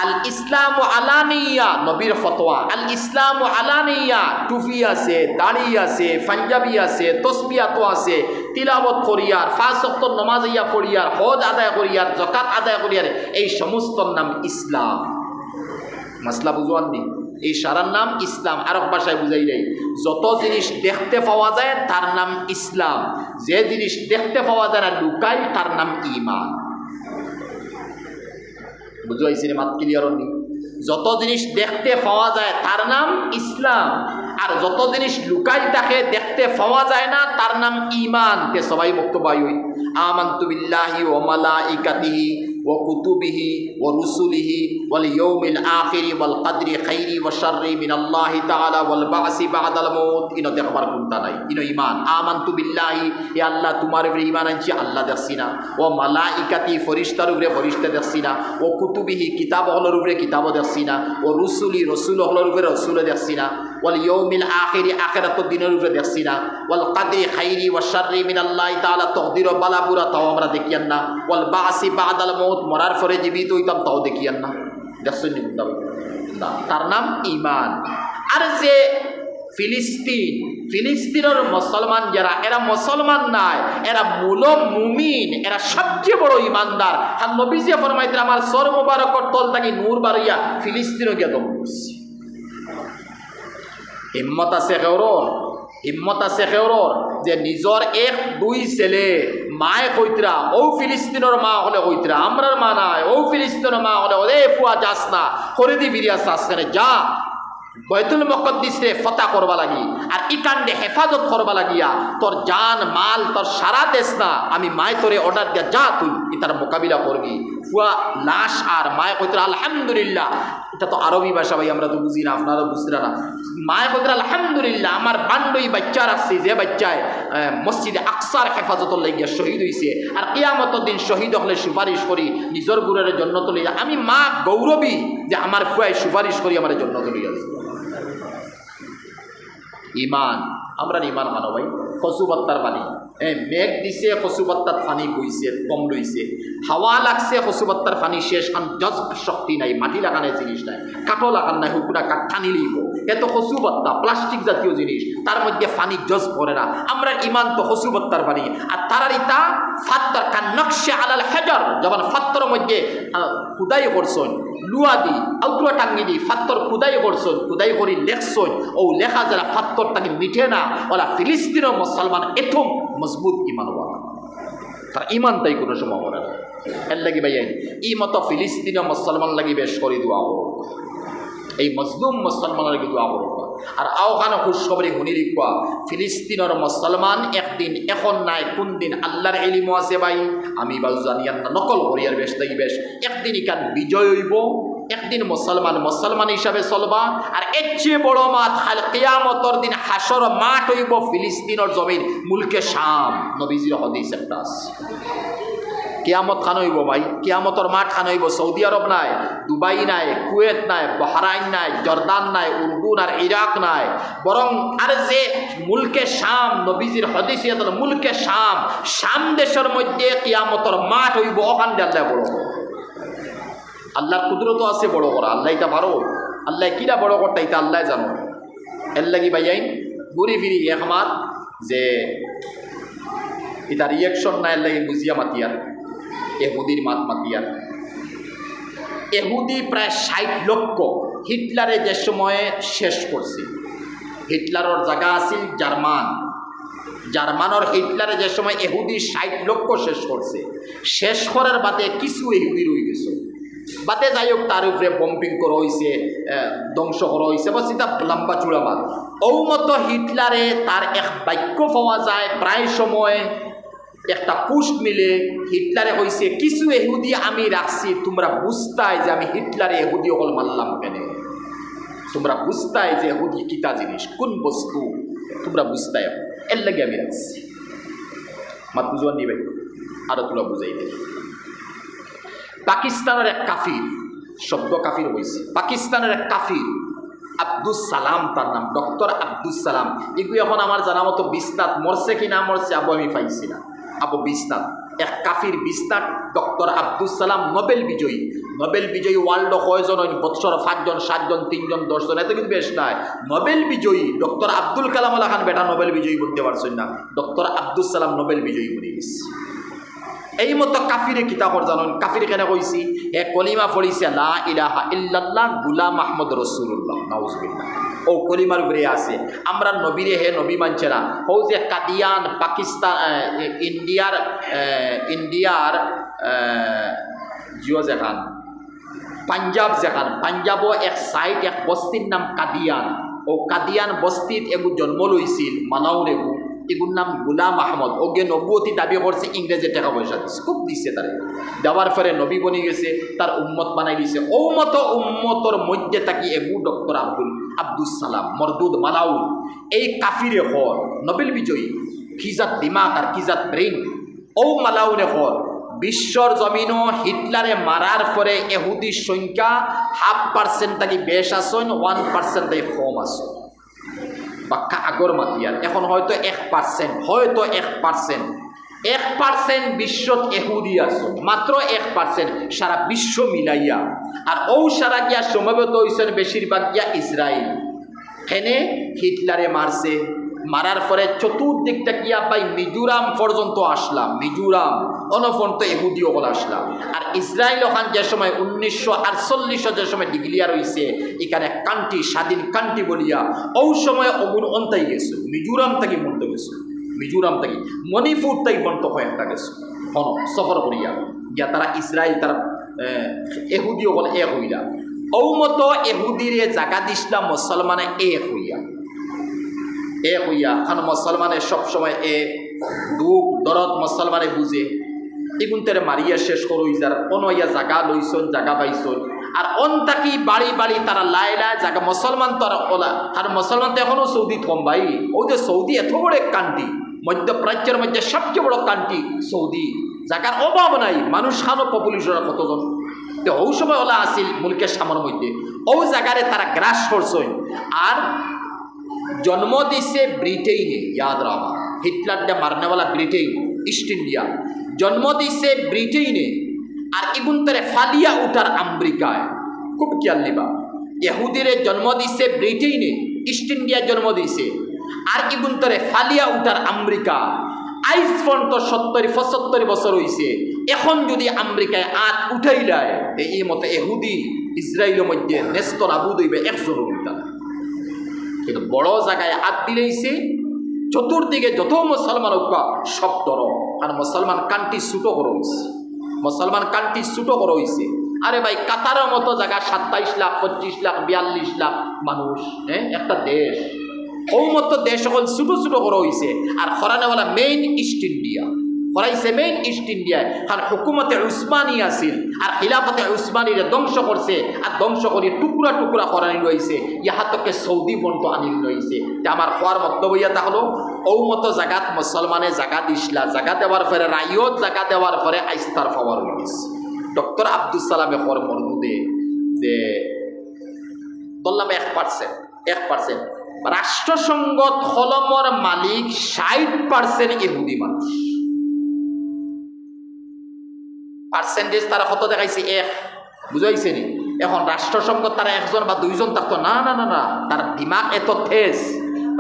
আল ইসলামু আলানিয়া, নবীর ফতোয়া, আল ইসলামু আলানিয়া, টুপি আছে, দাড়ি আছে, পাঞ্জাবি আছে, তসবিহাতো আছে, তিলাওয়াত করিয়ার, পাঁচ ওয়াক্ত নমাজ আইয়া পড়িয়ার, হজ আদায় করিয়ার, যাকাত আদায় করিয়ার, এই সমস্তর নাম ইসলাম। মাসলা বুঝোয়ার নি? এই সারার নাম ইসলাম। আরক ভাষায় বুঝাই দেই, যত জিনিস দেখতে পাওয়া যায়, তার নাম ইসলাম। যে জিনিস দেখতে পাওয়া যায় না, লুকাইল, তার নাম ইমান। বুঝাইছি নি? মাত ক্লিয়ার নি? যত জিনিস দেখতে পাওয়া যায়, তার নাম ইসলাম। আর যত জিনিস লুকাইল থাকে, দেখতে পাওয়া যায় না, তার নাম ইমান। তে সবাই বক্তব্য অই, আমানতু বিল্লাহি ওয়া মালাইকাতিহি ওয়া কুতুবিহি ওয়া রুসুলিহি ওয়াল ইয়াউমিল আখিরি ওয়াল কদরি খাইরি ওয়া শাররি মিনাল্লাহি তাআলা ওয়াল বাসি বাদাল মাউত। ইনো দেখবার কুন্তা নাই, ইনো ইমান। আমানতু বিল্লাহি, এ আল্লাহ, তুমার উপরে ইমান আনছি, আল্লাহ দেখছি না। ওয়া মালাইকাতি, ফিরিস্তার উপরে, ফিরিস্তা দেখছি না। ওয়া কুতুবিহি, কিতাব অকলর উপরে, কিতাবও দেখছি না। ওয়া রুসুলি, রসুল অকলর উপরে, রসুলও দেখছি না। ওয়াল ইয়াউমিল আখিরি, আখেরাতর দিনর উপরে দেখছি না। ওয়াল কদরি খাইরি ওয়া শাররি মিনাল্লাহি তাআলা, তকদির ও বালা বুরা তাও আমরা দেখিয়ার না। ওয়াল বাসি বাদাল মাউত, মরার পরে জীবিত অইতাম তাও দেখিয়ার না। দেখছইন নি মুদ্দা ভাই? না, তার নাম ইমান। আর যে ফিলিস্তিন, ফিলিস্তিনর মুসলমান যারা, এরা মুসলমান নায়, এরা মূল মুমিন, এরা সবচেয়ে বড় ইমানদার। আর নবীজিয়ে ফরমাইতরা, আমার সর মুবারকর তল থাকি নূর বারইয়া ফিলিস্তিনো গিয়া দম করছে। হিম্মত আছে কেউরর? হিম্মত আছে কেউরর যে নিজর এক দুই ছেলে, মায়ে কইতরা, অউ ফিলিস্তিনর মা অকলে কইতরা, আমরার মা নায়, অউ ফিলিস্তিনর মা অকলে, "ওরে ফুয়া, যাস না, করি দি ফিরিয়া চাস কেনে, যা।" বায়তুল মুকাদ্দিসরে ফতহ করবা লাগি, আর ইখানরে হেফাজত করবা লাগিয়া তোর জান মাল, তোর সারা দেশ না, আমি মায় তোরে অর্ডার দিয়া যা তুই ইতার মোকাবিলা করবি। ফুয়া লাশ আর মায় কইতরা আলহামদুলিল্লাহ। ইটা তো আরবি ভাষা ভাই, আমরা তো বুঝি না, আপনারা বুঝতরা না। মায় কইতরা আলহামদুলিল্লাহ, আমার বান্ডই বাইচ্চা রাখছি, যে বাইচ্চায় আহ, মসজিদে আকসার হেফাজতর লাগিয়া শহীদ অইছে, আর কিয়ামতর দিন শহীদ অকলে সুপারিশ করি নিজর গুরুরে জন্নতো লইয়া, আমি মা গৌরবী যে আমার ফুয়ায় সুপারিশ করি আমারে জন্নতো লইয়া যাইবো। ইমান, আমরার ইমান খানো ভাই, কচু পাত্তার পানি। এ, মেঘ দিছে, কচু পাত্তাত পানি বইছে, কম লইছে। হাওয়া লাগছে, কচু পাত্তার পানি শেষ, কারণ জজব শক্তি নাই, মাটি লাখান জিনিস নাই, কাঠো লাখান নাই, হুকুরা কাঠ টানি লইবো। এ তো কচু পাত্তা, প্লাস্টিক জাতীয় জিনিস, তার মধ্যে পানি জজব করে না। আমরার ইমান তো কচু পাত্তার পানি, আর তারার ইতা ফাত্তর, কান নকশে আলাল হাজার, যেমন ফাত্তরর মধ্যে, আহ, খুদাই করছইন, লুয়া দি, আউটুয়া টাঙ্গি দি, ফাত্তর খুদাই করছইন, খুদাই করি লেখছইন, ও লেখা যারা ফাত্তর তাকে মিটে না, ওলা ফিলিস্তিনর মুসলমান এত মজবুত ইমান ওয়ালা। তার ইমান তাই কোনো সময় করে না। এর লাগি ভাই, এই মতো ফিলিস্তিনর মুসলমান লাগি বেশ করি দোয়া করো। এই মজলুম মুসলমানর লাগি দোয়া করো। আর আওখানে খুশখবরি হুনি লিখবা, ফিলিস্তিনর মুসলমান একদিন, এখন নাই, কোন দিন আল্লাহর ইলিমও আছে ভাই, আমি বাউ জানিয়ার না, নকল করিয়ার বেশ তাই বেশ। একদিন ইখান বিজয় অইবো, একদিন মুসলমান মুসলমান হিসাবে চলবা, আর এর চেয়ে বড় মাত, কাল কিয়ামতর দিন হাশর মাঠ অইবো ফিলিস্তিনর জমিন, মুলকে শাম। নবীজির হাদিস একটা আছে। কিয়ামত খান অইবো ভাই, কিয়ামতর মাঠ খান অইবো সৌদি আরব নায়, দুবাই নায়, কুয়েত নায়, বাহরাইন নায়, জর্দান নায়, উর্দু নায়, ইরাক নায়, বরং আর যে মুলকে শাম, নবীজির হাদিস ইয়াত মুলকে শাম, শাম দেশর মধ্যে কিয়ামতর মাঠ অইবো, ওখান দিয়া আল্লায় বড় করবো। আল্লাহর কুদরতও আছে বড় করা, আল্লায় ইতা পারো, আল্লায় কিলা বড় করতা ইতা আল্লায় জানো। এর লাগি ভাইয়াইন, ঘুরি ফিরি এক মাত যে ইতা reaction না, এর লাগি বুঝিয়া মাতিয়ার, এহুদির মাত মাতিয়ার। এহুদি প্রায় ষাইট লক্ষ, হিটলারে যে সময় শেষ করছিল, হিটলারর জাগা আছিল জার্মান, জার্মানর হিটলারে যে সময় এহুদি ষাইট লক্ষ শেষ করছে, শেষ করার বাদে কিছু এহুদি রই গেছে। বাদে যাই হোক, তার উপরে bombing করা অইছে, আহ, ধ্বংস করা অইছে, বাস ইতা লম্বা চূড়া মাত। ও মতো হিটলারে তার এক বাক্য পাওয়া যায়, প্রায় সময় একটা post মিলে হিটলারে কইছে, "কিছু এহুদি আমি রাখছি, তোমরা বুঝতায় যে আমি হিটলারে এহুদি অকল মারলাম কেনে, তোমরা বুঝতায় যে এহুদি কিতা জিনিস, কোন বস্তু, তোমরা বুঝতায়, এর লাগি আমি রাখছি।" মাত বুঝোয়ার নি ভাই? আরো তোরা বুঝাই দেই। পাকিস্তানর এক কাফির, শব্দ কাফির অইছে, পাকিস্তানর এক কাফির আব্দুস সালাম তার নাম, ডক্টর আব্দুস সালাম। ইগু এখন আমার জানা মতো বিছনাত, মরছে কি না মরছে আবু আমি পাইছি না। আবু বিছনাত, এক কাফির বিছনাত, ডক্টর আব্দুস সালাম নোবেল বিজয়ী। নোবেল বিজয়ী world কয়জন অইন? বৎসর পাঁচজন, সাতজন, তিনজন, দশজন, এত কিন্তু বেশ নাই। নোবেল বিজয়ী ডক্টর আব্দুল কালাম ওলা খান বেটা নোবেল বিজয়ী বনতে পারছইন না, ডক্টর আব্দুস সালাম নোবেল বিজয়ী বনি গেছে। এই মতো কাফিরে কিতা কর জানইন? কাফির কেনে কইছি? হে কলিমা পড়িছে, "লা ইলাহা ইল্লাল্লাহ, গুলাম আহমদ রসুলুল্লাহ।" নাউজুবিল্লাহ। ও কলিমার উপরে আছে। আমরা নবীরে হে নবী মানছে না। হউ যে কাদিয়ান, পাকিস্তান, আহ, ইন্ডিয়ার, আহ, ইন্ডিয়ার, আহ, জিও যেখান, পাঞ্জাব যেখান, পাঞ্জাবও এক সাইড, এক বস্তির নাম কাদিয়ান। ও কাদিয়ান বস্তিত এগু জন্ম লইছিল, মালাউন এগু, এগুর নাম গুলাম আহমদ। ওগে নবুয়তি দাবি করছে, ইংরেজে টাকা পয়সা দিছে, খুব দিছে তারে। দেওয়ার পরে নবী বনি গেছে, তার উম্মত বানাই দিছে। ও মতো উম্মতর মধ্যে থাকি এগু ডক্টর আব্দুল, আব্দুস সালাম, মরদুদ মালাউন। এই কাফিরে কর, নোবেল বিজয়ী, কি জাত দিমাগ আর কি জাত brain। ও মালাউনে কর, বিশ্বর জমিনও হিটলারে মারার পরে এহুদির সংখ্যা half percent থাকি বেশ আছইন, one percent থাকি কম আছইন। বাক্কা আগর মাতিয়ার, এখন হয়তো এক percent, হয়তো এক percent, এক percent বিশ্বত এহুদি আছইন, মাত্র এক percent সারা বিশ্ব মিলাইয়া। আর ও সারা গিয়া সমবেত অইছইন বেশিরভাগ গিয়া ইসরায়েল। কেনে হিটলারে মারছে, মারার পরে চতুর্দিক থাকিয়া ভাই মিজোরাম পর্যন্ত আসলাম, মিজোরাম, অনো পর্যন্ত এহুদি অকল আসলাম। আর ইসরায়েল ওখান যে সময় উনিশশো আটচল্লিশো যে সময় declare অইছে, ইখান country, স্বাধীন country বলিয়া, ও সময় অগুন অন্তাই গেছে, মিজোরাম থাকি মরতে গেছে, মিজোরাম থাকি, মণিপুর থাকি পর্যন্ত কয়েকটা গেছে, হনো সফর করিয়া গিয়া তারা ইসরায়েল, তারা, আহ, এহুদি অকল এক অইলা। অউ মতো এহুদিরে জাগা দিছলা মুসলমানে এক অইয়া, এক অইয়া, কারণ মুসলমানে সবসময় এ দুঃখ দরদ মুসলমানে বুঝে। ইগুনতরে মারিয়া শেষ করো ইজার, অনো আইয়া জাগা লইছইন, জাগা পাইছইন। আর অন থাকি বাড়ি বাড়ি তারা লায় লায় জাগা, মুসলমান তো আর অলা, আর মুসলমান তো এখনো সৌদিত কম ভাই। অউ যে সৌদি এত বড় এক country, মধ্যপ্রাচ্যর মধ্যে সবচেয়ে বড় country সৌদি, জাগার অভাব নাই, মানুষ খানো population কতজন, তে হউ সময় অলা আছিল মুলকে শামর মধ্যে, অউ জাগারে তারা গ্রাস করছইন। আর জন্ম দিছে ব্রিটেইনে, ইয়াদ রাখবা, হিটলার দে মারনেওয়ালা ব্রিটেইন, ইস্ট ইন্ডিয়া। জন্ম দিছে ব্রিটেইনে, আর ইগুনতরে ফালিয়া উঠার আমেরিকায়। খুব খেয়াল নিবা, এহুদিরে জন্ম দিছে ব্রিটেইনে, ইস্ট ইন্ডিয়া জন্ম দিছে, আর ইগুনতরে ফালিয়া উঠার আমেরিকা। আইজ পর্যন্ত সত্তর পঁচাত্তর বছর অইছে, এখন যদি আমেরিকায় আত উঠাইলায়, তে ই মতো এহুদি ইসরায়েলর মধ্যে নেস্ত নাবুদ অইবে, একজন অইতা না। কিন্তু বড় জাগায় আত দিলাইছে, চতুর্দিকে যত মুসলমান অউক্কা সব ডরো, কারণ মুসলমান country ছোট করা অইছে, মুসলমান country ছোট করা অইছে। আরে ভাই, কাতারর মতো জাগা সাতাইশ লাখ, পঁচিশ লাখ, বিয়াল্লিশ লাখ মানুষ, হ্যাঁ, একটা দেশ। অউ মতো দেশ অকল ছোট ছোট করা অইছে, আর করানেওয়ালা main ইস্ট ইন্ডিয়া, করাইছে main ইস্ট ইন্ডিয়ায়, কারণ হুকুমতে উসমানী আছিল, আর খিলাফতে উসমানীরে ধ্বংস করছে, আর ধ্বংস করি টুকরা টুকরা করানি লইছে, ইহা তোকে সৌদি পর্যন্ত আনি লইছে। তে আমার কওয়ার মতলব অইয়া থাকলো, অউ মতো জাগাত মুসলমানে জাগা দিছলা, জাগা দেওয়ার পরে, রাইয়ত জাগা দেওয়ার পরে আইজ তার power অইগেছে। ডক্টর আব্দুস সালামে কর মরদুদে যে ধরলাম এক percent, এক percent, রাষ্ট্রসংঘত কলমর মালিক ষাইট percent এহুদি মানুষ। Percentage তারা কত দেখাইছে? এক। বুঝাইছে নি? এখন রাষ্ট্রসংঘত তারা একজন বা দুইজন থাকতো না, না, না, না, তার দিমাগ এত তেজ।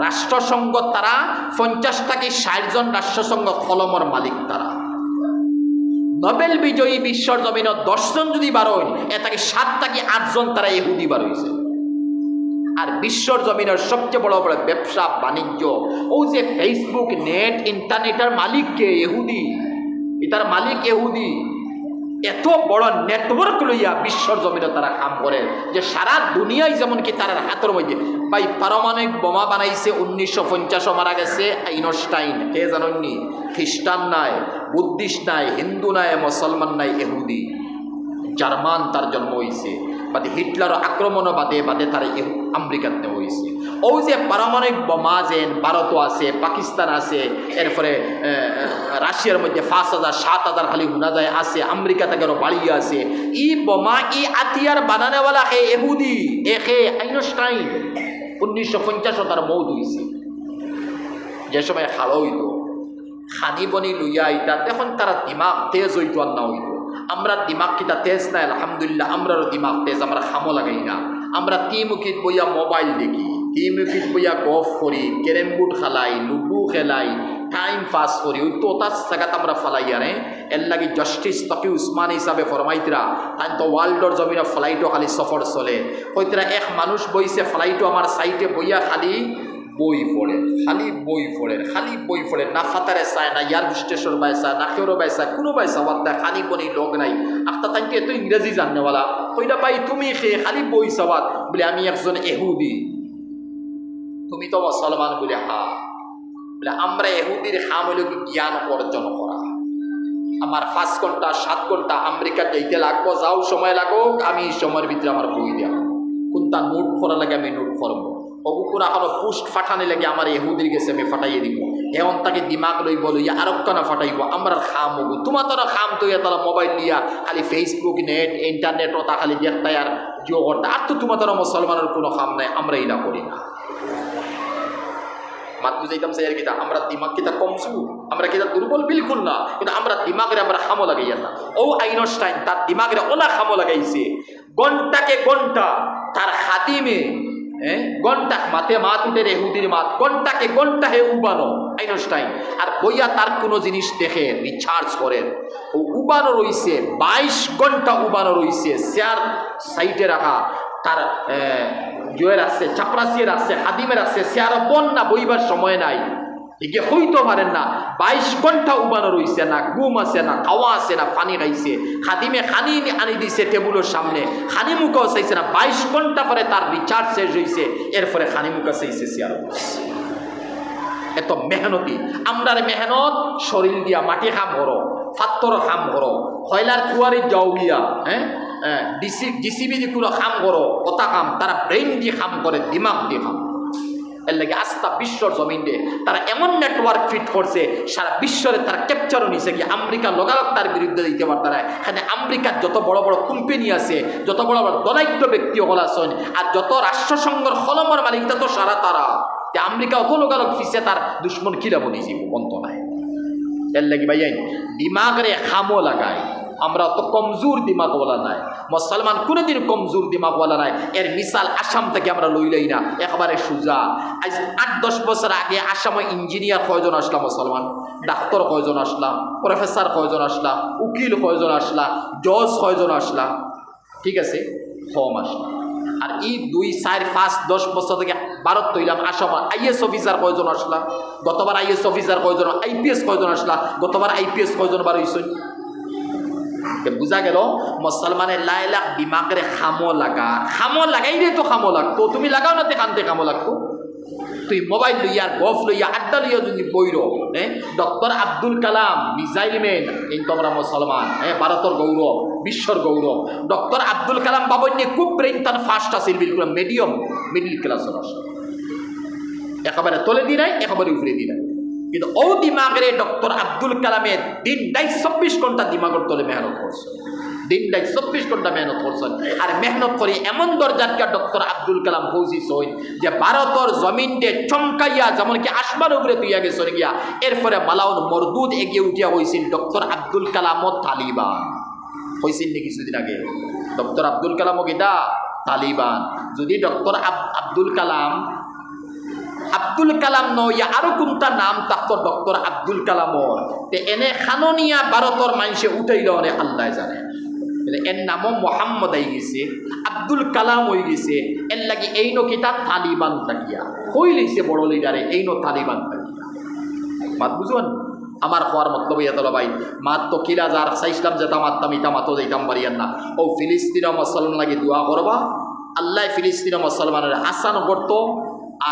রাষ্ট্রসংঘত তারা পঞ্চাশ থাকি ষাইট জন রাষ্ট্রসংঘ কলমর মালিক তারা। নোবেল বিজয়ী বিশ্বর জমিনো দশ জন যদি বারইন, এ থাকি সাত থাকি আট জন তারা এহুদি বারইছে। আর বিশ্বর জমিনর সবচেয়ে বড় বড় ব্যবসা বাণিজ্য, অউ যে Facebook, net, internet-র মালিক কে? এহুদি। ইতার মালিক এহুদি। এত বড় network লইয়া বিশ্বর জমিনো তারা কাম করে, যে সারা দুনিয়ায় যেমন কি তারার হাতর মধ্যে। ভাই, পারমাণবিক বোমা বানাইছে উনিশশো পঞ্চাশো, মারা গেছে আইনস্টাইন। কে জানইন নি? খ্রিস্টান নায়, বুদ্ধিস্ট নায়, হিন্দু নায়, মুসলমান নায়, এহুদি। জার্মান তার জন্ম অইছে, বাদে হিটলার আক্রমণ বাদে বাদে তার এহু-, আমেরিকাত নেওয়া অইছে। অউ যে পারমাণবিক বোমা যেন ভারতও আছে, পাকিস্তান আছে, এরপরে, এ, এ, রাশিয়ার মধ্যে পাঁচ হাজার, সাত হাজার খালি হুনা যায় আছে, আমেরিকা থাকি আরো বাড়িয়া আছে। ই বোমা, ই আতিয়ার বানানেওয়ালা কে? এহুদি। এ কে? আইনস্টাইন। উনিশশো পঞ্চাশো তার মউত অইছে। যে সময় খালো অইতো, খানি বনি লইয়া আইতা, তখন তারা দিমাগ তেজ অইতো আর না অইতো। আমরা দিমাগ কিতা তেজ নায়? আলহামদুলিল্লাহ, আমরারও দিমাগ তেজ, আমরা কামো লাগাই না। আমরা তি মুখিত বইয়া মোবাইল দেখি, তি মুখিত বইয়া গফ করি, ক্যারেম বোর্ড খেলাই, লুডু খেলাই, time pass করি, অউ তো অতার জাগাত আমরা ফালাই আরে। এর লাগি জাস্টিস তকি উসমানী হিসাবে ফরমাইতরা, তাইন তো world-র জমিনো flight-ও খালি সফর চলে। কইতরা এক মানুষ বইছে flight-ও আমার side-এ বইয়া খালি বই পড়ের, খালি বই পড়ের, খালি বই পড়ের, না ফাতারে চায়, না air hostess-র বায় চায়, না কেউর বায় চায়, কুনু বায় চাওয়াত না, খানি বনি লগ নাই। আখতা তাইন তো এত ইংরেজি জাননেওয়ালা, কইলা, "ভাই, তুমি কে? খালি বই চাওয়াত।" বলে, "আমি একজন এহুদি।" "তুমি তো মুসলমান?" বলে, "হ্যাঁ।" বলে, "আমরা এহুদির কাম অইলো কি জ্ঞান অর্জন করা। আমার পাঁচ ঘন্টা, সাত ঘন্টা আমেরিকাত যাইতে লাগবো, যাও সময় লাগউক, আমি ই সময়র ভিতরে আমার বই দেওয়া, কুনটা নোট করা লাগে আমি নোট করবো।" অগু কুনু এখনো post ফাটানি লাগে আমার এহুদির গেছে আমি ফাটাইয়া দিমু। এ অন থাকি দিমাগ লইবো, লইয়া আরক কানা ফাটাইবো, আমরার কাম অগু। তুমাতারও কাম তো ইয়া তারা মোবাইল লইয়া খালি Facebook, net, internet অতা খালি দেখতায় আর জিও করতায়। আর তো তুমাতারও মুসলমানর কুনু কাম নাই, আমরা ইলা করি না। মাত বুঝাইতাম চাই আর কিতা, আমরা দিমাগ কিতা কমজোর, আমরা কিতা দুর্বল? বিলকুল না। কিন্তু আমরা দিমাগরে আমরা কামো লাগাইয়ার না। অউ আইনস্টাইন তার দিমাগরে অলা কামো লাগাইছে, ঘন্টাকে ঘন্টা তার খাদিমে, হ্যাঁ, ঘন্টা মাতে মাত উঠের এহুদির মাত, ঘন্টাকে ঘন্টা হে উবানো আইনস্টাইন। আর বইয়া তার কুনু জিনিস দেখে, research করে, অউ উবানো রইছে, বাইশ ঘন্টা উবানো রইছে, চেয়ার side-এ রাখা, তার, এ, জয়ে রাখছে, চাপরাসিয়ে রাখছে, খাদিমে রাখছে, চেয়ারও বন না, বইবার সময় নাই। এগিয়ে হইতো পারেন না, বাইশ ঘন্টা উবানো রইছে, না ঘুম আছে, না খাওয়া আছে, না পানি খাইছে। খাদিমে খানি নি-, আনি দিছে টেবুলর সামনে, খানি মুখাও চাইছে না। বাইশ ঘন্টা পরে তার রিচার্জ শেষ হইছে, এরপরে খানি মুখা চাইছে চেয়ারো বইছে। এত মেহনতি। আমরার মেহনত শরীর দিয়া, মাটি কাম করো, পাথর কাম করো, কয়লার কুয়ারি যাও গিয়া, হ্যাঁ, হ্যাঁ, ডিসি, ডিসিবি দি কোনো কাম করো, ওটা কাম। তারা ব্রেইন দি কাম করে, দিমাগ দি কাম করে। এর লাগি আস্তা বিশ্বর জমিনে তারা এমন নেটওয়ার্ক ফিট করছে, সারা বিশ্বরে তারা ক্যাপচারও নিছে কি আমেরিকা লগালগ তার বিরুদ্ধে দিতে পারতারা। এখানে আমেরিকার যত বড় বড় কোম্পানি আছে, যত বড় বড় ধনাঢ্য ব্যক্তি হকল আছেন, আর যত রাষ্ট্রসংঘর কলমর মালিক, তা তো সারা তারা। তে আমেরিকা অত লগালগ ফিসে তার দুশ্মন কিলা বনি যাইব, বনতো নায়। এর লাগি ভাইয়াইন, দিমাগরে কামো লাগাই। আমরা তো কমজোর দিমাগওয়ালা নায়, মুসলমান কোনোদিন কমজোর দিমাগওয়ালা নায়। এর মিসাল আসাম থাকি আমরা লইলাই না, একেবারে সুজা। আজ আট দশ বছর আগে আসামো ইঞ্জিনিয়ার কয়জন আসলা মুসলমান, ডাক্তার কয়জন আসলা, প্রফেসর কয়জন আসলা, উকিল কয়জন আসলা, জজ কয়জন আসলা? ঠিক আছে, কম আসলা। আর এই দুই, চার, পাঁচ, দশ বছর থাকি ভারত তইলাম, আসামো আইএস অফিসার কয়জন আসলা? গতবার আইএস অফিসার কয়জন, আইপিএস কয়জন আসলা? গতবার আইপিএস কয়জন বার হইছইন? তে বুঝা গেল, মুসলমানে লাখ লাখ দিমাগরে কামো লাগা, কামো লাগাইলে তো কামো লাগতো। তুমি লাগাও না, তে কানতে কামো লাগতো। তুই মোবাইল লইয়া, আর গফ লইয়া, আড্ডা লইয়া যদি বইরো, হ্যাঁ, ডক্টর আব্দুল কালাম, মিসাইল ম্যান, কিন্তু আমরা মুসলমান, হ্যাঁ, ভারতর গৌরব, বিশ্বর গৌরব। ডক্টর আব্দুল কালাম বাবন্যে খুব ব্রেইন তার ফাস্ট আছিল, বিলকুল মিডিয়াম, মিডল ক্লাসর আসল। একেবারে তলে দি নাই, একেবারে উপরে দি নাই। কিন্তু ও দিমাগরে ডক্টর আব্দুল কালামে দিন রাইত চব্বিশ ঘন্টা দিমাগর তলে মেহনত করছে, দিন রাইত চব্বিশ ঘন্টা মেহনত করছেন। আর মেহনত করি এমন দরজাত গিয়া ডক্টর আব্দুল কালাম পৌঁছিছইন যে ভারতর জমিনরে চমকাইয়া, যেমন কি আসমান উপরে তুইয়া গেছইন গিয়া, এরপরে মালাউন মরদুদ এগিয়ে উঠিয়া কইছিল, "ডক্টর আব্দুল কালামও তালিবান।" কইছিল নি কিছুদিন আগে? ডক্টর আব্দুল কালামও কিতা? তালিবান। যদি ডক্টর আব-, আব্দুল কালাম, আব্দুল কালাম নইয়া আরো কোনটা নাম থাকতো ডক্টর আব্দুল কালামর, তে এনে কানো নিয়া ভারতর মানষে উঠাইল অনে আল্লায় জানে। বলে, এর নামও মোহাম্মদ অই গেছে, আব্দুল কালাম অই গেছে, এর লাগি এইন কিতা তালিবান থাকিয়া। কইলিছে বড় লিডারে, এইন তালিবান থাকিয়া। মাত বুঝুন? আমার কওয়ার মতলব ইয়া তলা ভাই, মাত তো কিলা যার চাইছিলাম যেটা মাততাম, ইটা মাতো যাইতাম পারিয়ার না। ও ফিলিস্তিন মুসলমান লাগি দোয়া করবা, আল্লায় ফিলিস্তিন মুসলমানরে আসান করতো,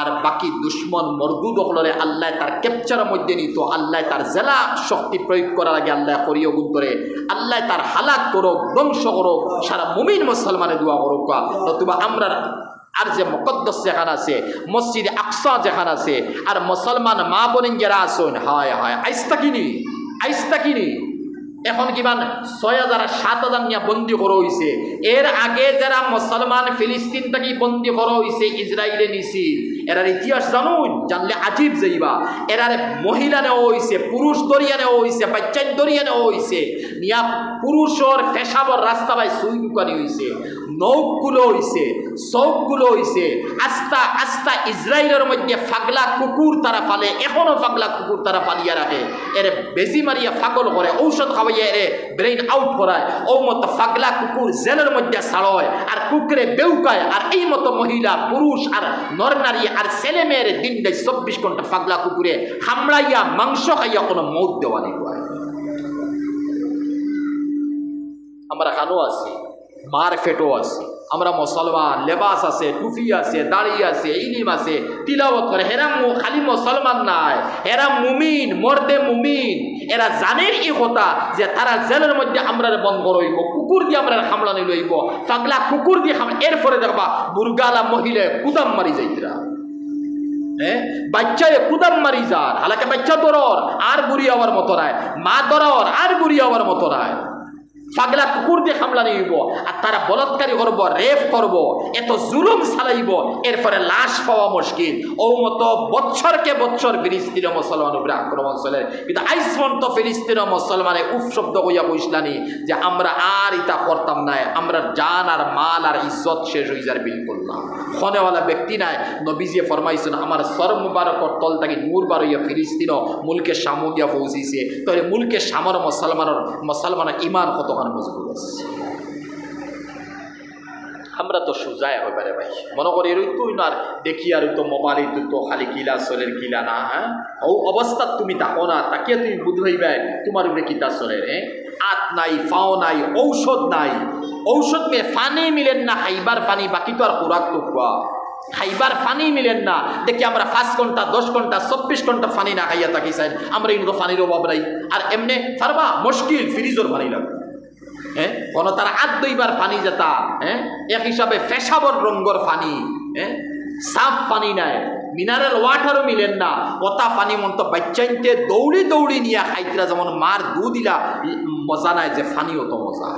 আর বাকি দুশমন মরদুদ অকলরে আল্লায় তার ক্যাপচারর মধ্যে নিতো, আল্লায় তার জেলা শক্তি প্রয়োগ করার আগে আল্লায় করিও গুণ করে, আল্লায় তার হালাক করুক, ধ্বংস করুক, সারা মুমিন মুসলমানে দোয়া করুক। নতুবা আমরার আর যে মুকদ্দস যেখান আছে, মসজিদে আকসা যেখান আছে, আর মুসলমান মা বোন যারা আছইন, হায় হায়, আইস্তা কিনি, আইস্তা কিনি। এখন কিমান ছয় হাজার আর সাত হাজার নিয়া বন্দি করা হইছে। এর আগে যারা মুসলমান ফিলিস্তিন থাকি বন্দি করা হইছে, ইসরায়েলে নিছি, এরার ইতিহাস জানুন, জানলে আজীব যাইবা। এরারে মহিলা নেওয়া হইছে, পুরুষ ধরিয়া নেওয়া হইছে, বাচ্চাইন ধরিয়া নেওয়া হইছে, নিয়া পুরুষর পেশাবর রাস্তা বায় সুই ঢুকানি হইছে, নখ খুলা হইছে, চউখ খুলা হইছে। আস্তা আস্তা ইসরায়েলর মধ্যে পাগলা কুকুর তারা পালে, এখনো পাগলা কুকুর তারা পালিয়া রাখে। এরে বেজি মারিয়া পাগল করে, ঔষধ খাওয়াইয়া এরে ব্রেইন আউট করায়। ও মতো পাগলা কুকুর জেলর মধ্যে ছাড়য়, আর কুকুরে বেউকায়, আর এই মতো মহিলা, পুরুষ, আর নর নারী, আর ছেলে মেয়েরে দিন রাইত চব্বিশ ঘন্টা পাগলা কুকুরে কামড়াইয়া মাংস খাইয়া কোনো মৌত দেওয়া নেই। আমরা কানো আছি, মার পেটো আছি। আমরা মুসলমান, লেবাস আছে, টুপি আছে, দাড়ি আছে, ইলিম আছে, তিলাওয়াত করে। হেরা মু-, খালি মুসলমান নায়, হেরা মুমিন, মর্দে মুমিন। এরা জানের ই কথা যে তারা জেলর মধ্যে আমরারে বন্ধ করা হইব, কুকুর দি আমরারে কামড়ানি লইব, পাগলা কুকুর দি কাম-, এরপরে দেখবা বুরগালা মহিলায় কুদাম মারি যাইতরা। হ্যাঁ, বাচ্চায় কুদাম মারি যার, হালাকে বাচ্চা ধরর আর বুড়ি হওয়ার মতো রায়, মা ধরর আর বুড়ি হওয়ার মতো রায়। পাগলা কুকুর দি কামড়ানি হইব, আর তারা বলাৎকারী করব, রেপ করব, এত জুলুম চালাইব, এরপরে লাশ পাওয়া মুশকিল। ও মতো বৎসরকে বৎসর ফিলিস্তিন মুসলমান উপরে আক্রমণ চলে, কিন্তু আইজ পর্যন্ত ফিলিস্তিন মুসলমানে উফ শব্দ কইয়া কইছলানি যে আমরা আর ইতা করতাম নায়, আমরা জান আর মাল আর ইজ্জত শেষ হই যার বিলকুল না। হনেওয়ালা ব্যক্তি নাই। নবীজিয়ে ফরমাইছইন, আমার সর মুবারকর তল থাকি নূর বার হইয়া ফিলিস্তিন মুলকে শামো গিয়া পৌঁছিছে। তাহলে মুলকে শামর মুসলমানর, মুসলমানর ইমান কতখান মজবুত আছে? আমরা তো সুজা একেবারে ভাই, মনো করি এরই তুই না, আর দেখি আর তো মোবাইল তো তো খালি কিলা চলের কিলা না, হ্যাঁ? ও অবস্থা তুমি থাকো না, তাকিয়া তুমি বুঝ হইবায় তোমার উপরে কিতা চলের, হ্যাঁ? আত নাই, ফাও নাই, ঔষধ নাই, ঔষধ মে ফানি মিলের না, খাইবার ফানি, বাকি তো আর খোরাক তো খোয়া, খাইবার ফানি মিলের না। দেখি আমরা পাঁচ ঘন্টা, দশ ঘন্টা, চব্বিশ ঘন্টা ফানি না খাইয়া থাকি চাই, আমরা কিন্তু ফানির অভাব নাই। আর এমনে পারবা মুশকিল, ফ্রিজর ফানি লাগবে। হ্যাঁ, কোনো তার আত ধইবার ফানি যেটা, হ্যাঁ, এক হিসাবে পেশাবর রঙ্গর ফানি, হ্যাঁ, সাফ ফানি নাই, মিনারেল ওয়াটারও মিলের না। ওটা ফানি মন তো বাচ্চাইন্তে দৌড়ি দৌড়ি নিয়া খাইতরা, যেমন মার দুধ ইলা মজা নাই, যে ফানি অত মজা।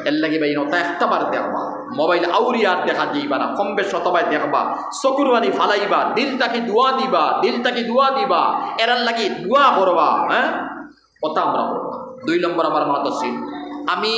এর লাগি ভাই, ওটা একটা বার দেখবা, মোবাইল আউরি আর দেখা দিবা না, কম বেশ শতবায় দেখবা, চকুর পানি ফালাইবা, দিল থাকি দোয়া দিবা, দিল থাকি দোয়া দিবা, এরার লাগি দোয়া করবা, হ্যাঁ, ওটা আমরা করবা। দুই নম্বর আমার মাত আছিল, আমি